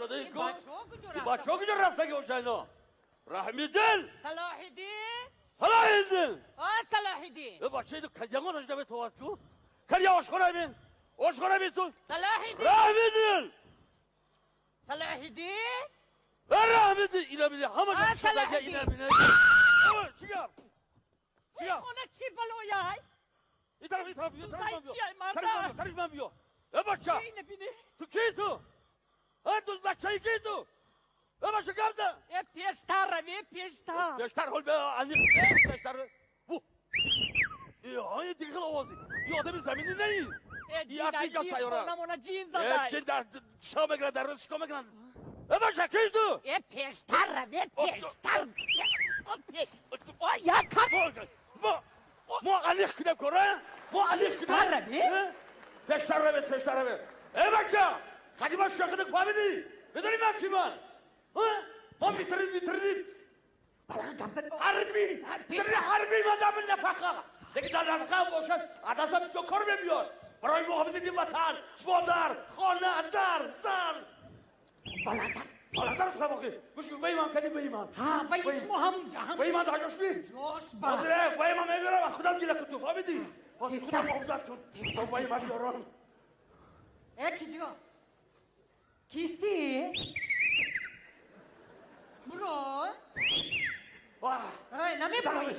Бачаҳо куҷо рафтагӣ бошанд ино? Раҳмиддин! Салоҳиддин! Салоҳиддин! О, Салоҳиддин! Э, бача иду кадягон дошта метавад ку? Кадя ошхона бин! Ошхона бин ту! Салоҳиддин! Раҳмиддин! Салоҳиддин! Э, Раҳмиддин! Ина бини, ҳама А, ҷо шудага Салоҳиддин! ина бини. Э, чӣ гап? Чӣ гап? Хона чӣ балояй? Ин тараф, ин тараф биё, тараф ман биё. Чӣ ай, марда? Тараф ман биё, тараф ман биё. Э, бача! Ина бини. Ту кӣ ту? Э, ту бачаи кӣ ту? Э, бача гап зан! Э, пештар раве, пештар. Пештар ҳол бе, ани пештар. Бу. Э, ай дигар хел овози. Ин одами заминӣ неи. Э, Ин Африка ҷин, сайёра. хонамона ҷин Э, задай. ҷин дар шом мекунад, дар рӯз чикор мекунад? Э, бача кӣ ту? Э, пештар раве, пештар. О, як кап. Мо алих кунем кора? Мо алих кунем. Пештар раве? Э? Пештар раве, пештар раве. Э, бача! Қадима шоқидик фаҳмидӣ? Медонӣ ман ки ман? Ҳа? Мо митрид, митрид. Ҳарбӣ, митрид ҳарбӣ ман дар нафақа. Лекин дар нафақа бошад, адаса бисёр кор мебиёд. Барои муҳофизати ватан, модар, хона, дар, зан. Баландтар. Баландтар гуфтам охи. Гӯш кун, вай ман кадӣ, вай ман. Ҳа, вай шумо ҳамунҷа, ҳамунҷа. Вай ман дар ҷош би? Ҷош ба. Ҳозир, вай ман мебарам, худам гила кун ту, фаҳмидӣ? Ҳозир худам муҳофизат кун. То вай ман биёрам. Э, киҷо? Кистӣ? Буро? Вах! Эй, намебурӣ?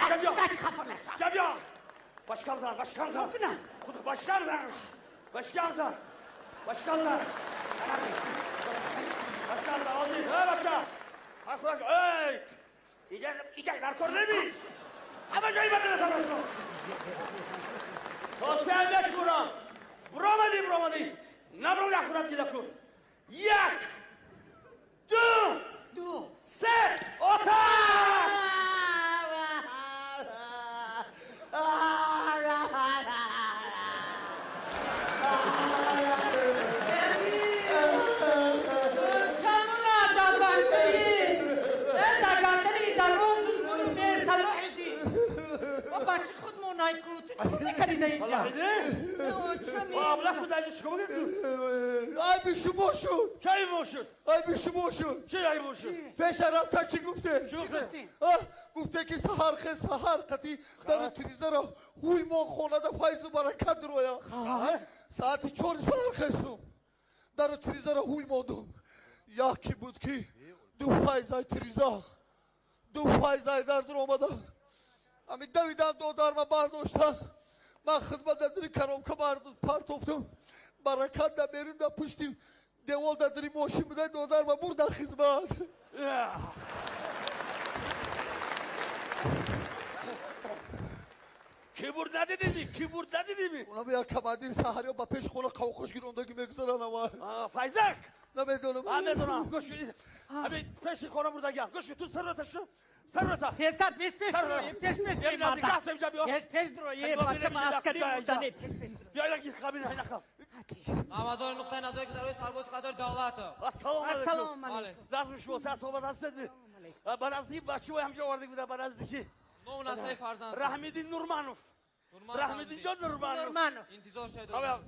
Ҷаб биё. Аз худат хафа нашав. Ҷаб биё. Башкам зан, башкам зан. Кунам? Худ башкам зан. Башкам зан. Башкам зан. Башкам зан, ҳозир. Эй, бача. Ҳар худак, эй! Иҷа, иҷа дар кор неми. Ҳама ҷои баданатон аст. То се мешурам. Буромадӣ, буромадӣ. Набурам, як худат гила кун. Як, ду, Ду. се, оташ! Бачи худмон айку, ту чӣ мекарди дар инҷа? Абла ту дар инҷа чикор мекарди ту? Айби шумо шуд. Чӣ айби мо шуд? Айби шумо шуд. Чӣ айби мо шуд? Пеша рафта чӣ гуфте? Чӣ гуфте? Гуфте ки саҳар хез, саҳар қати дару тирезаро ҳуй мон хонада файзу баракат дуроя. Саати 4 саҳар хестум. Дару тирезаро ҳуй мондум. Яке буд ки ду файзай тиреза, ду файзай дар дур омада. Ами давидан додарма бардошта. Ман хидмат дар дури коробка партофтум. Баракат да берун да пушти девол дар дури мошин буда додарма бурда хизмат. Ки бурд надидӣ? Ки бурд надидӣ? Унам як командир саҳариё ба пеши хона қавқош гирондагӣ мегузаранд ама. Файзак! Намедонам. Медонам. Гӯш кун. Ами пеши хона бурдагиам. Гӯш кун, ту саррота шу. Саррота. Пештар, пеш, пеш, Саррота. пеш, пеш, Бیا марда. наздик, рафта инҷа биё. Пеш, пеш дуро, е, Биё, бача, биё, ман биё, аскари биё, бурдане. биё. Пеш, пеш дуро. Биё, як қабина, ина қаб. Намадори нуқтаи назари гузарои сарбози қадори давлатов. Ассалому алайкум. Ассалому алайкум. Назми шумо, се саломат ҳастед? Ба наздики бачаҳои ҳамҷо овардик буда, ба наздики. Ному насаби фарзанд. Раҳмиддин Нурманов. Раҳмиддин ҷон Нурманов. Нурманов. Интизор шавед. Ҳа,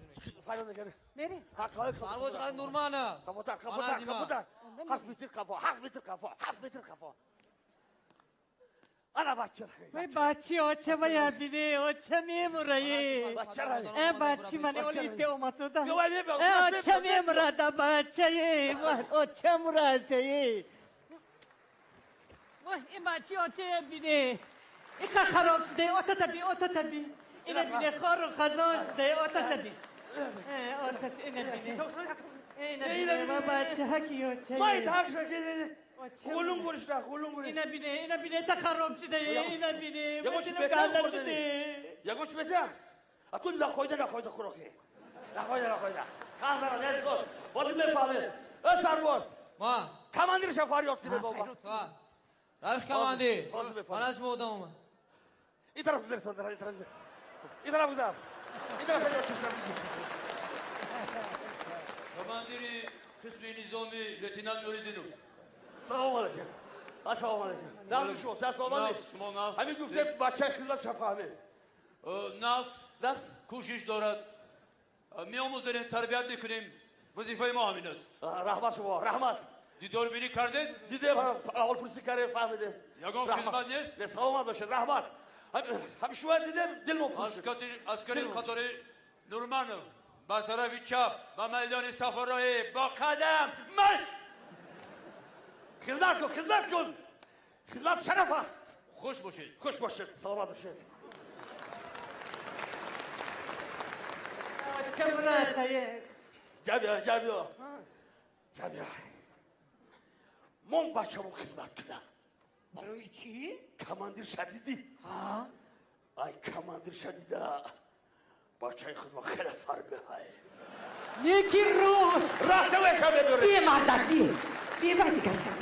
фарёд накард. Мерем. Ҳа, қалай, қалай. Сарбози қадори Нурманов. Қафотар, қафотар, Маназима. қафотар. 7 метр қафо, 7 метр қафо, 7 метр қафо. Ана бача. Вай бачи, оча вай бине, оча мемура, е. Бача рай. Э, бачи, мане оли исте омасуда. Биё, вай, мебиё, Э, мебиё, оча мебиё. мемура да бача, е, вай, оча мураша, е. Вай, ин бачи, оча бине. Иқа хароб шуде, ота таби, ота таби. Ина бине, хору хазон шуде, ота шаби. Э, оташ, ина бине. Ина бине, ва бача ки оча, е. Май так шаки. Оча. Ғулум гуришта, ғулум гуриш. Ина бине, ина бине, та хароб шуде, ина бине. Ягон чӣ Ва бетар ганда хӯрдани? шуде. Ягон чӣ бетар? А ту нахойда, нахойда хӯрокӣ. Нахойда, нахойда. Қанзара, нес кун. Боз мефаҳмем. Э, сарбоз. Ма. Командирша фарёд кунед, бобо. Ха. Рафиқ командир. Ҳозир мефаҳмем. Ман аз шумо одам омад. Ин тараф гузар, ин тараф гузар. Ин тараф гузар. Ин тараф гузар, чашм бизӣ. Командири қисми низоми лейтенант Нуриддинов. Салом алейкум. Ассалому алейкум. Нағз шумо, сар саломат Нағз, нест? шумо нағз. Ҳамин гуфте бачаи хизмат шафаҳмем. Нафс Нафс кӯшиш дорад. Меомӯзонем, тарбият мекунем. Вазифаи мо ҳамин аст. Раҳмат шумо, раҳмат. Дидор бинӣ кардед? Дидем, аҳволпурсӣ кардем, фаҳмидем. Ягон хизмат нест? Не, саломат бошед, раҳмат. Ҳам шумо дидем, дилмо пур шуд. Аскари қатори Нурманов ба тарафи чап ба майдони сафароӣ бо қадам марш! Хизмат кун, хизмат кун. Хизмат шараф аст. Хуш бошед. Хуш бошед, саломат бошед. Ҷабиё, ҷабиё. Ҷабиё. Мон бачамо хизмат кунам. Барои чӣ? Командир шадидӣ. Ай, командир шадида. Бачаи худро хеле фарбеҳай. Неки рост. Рафта веша медорӣ. Бемардак, бе. Бе, вай дигар шаб.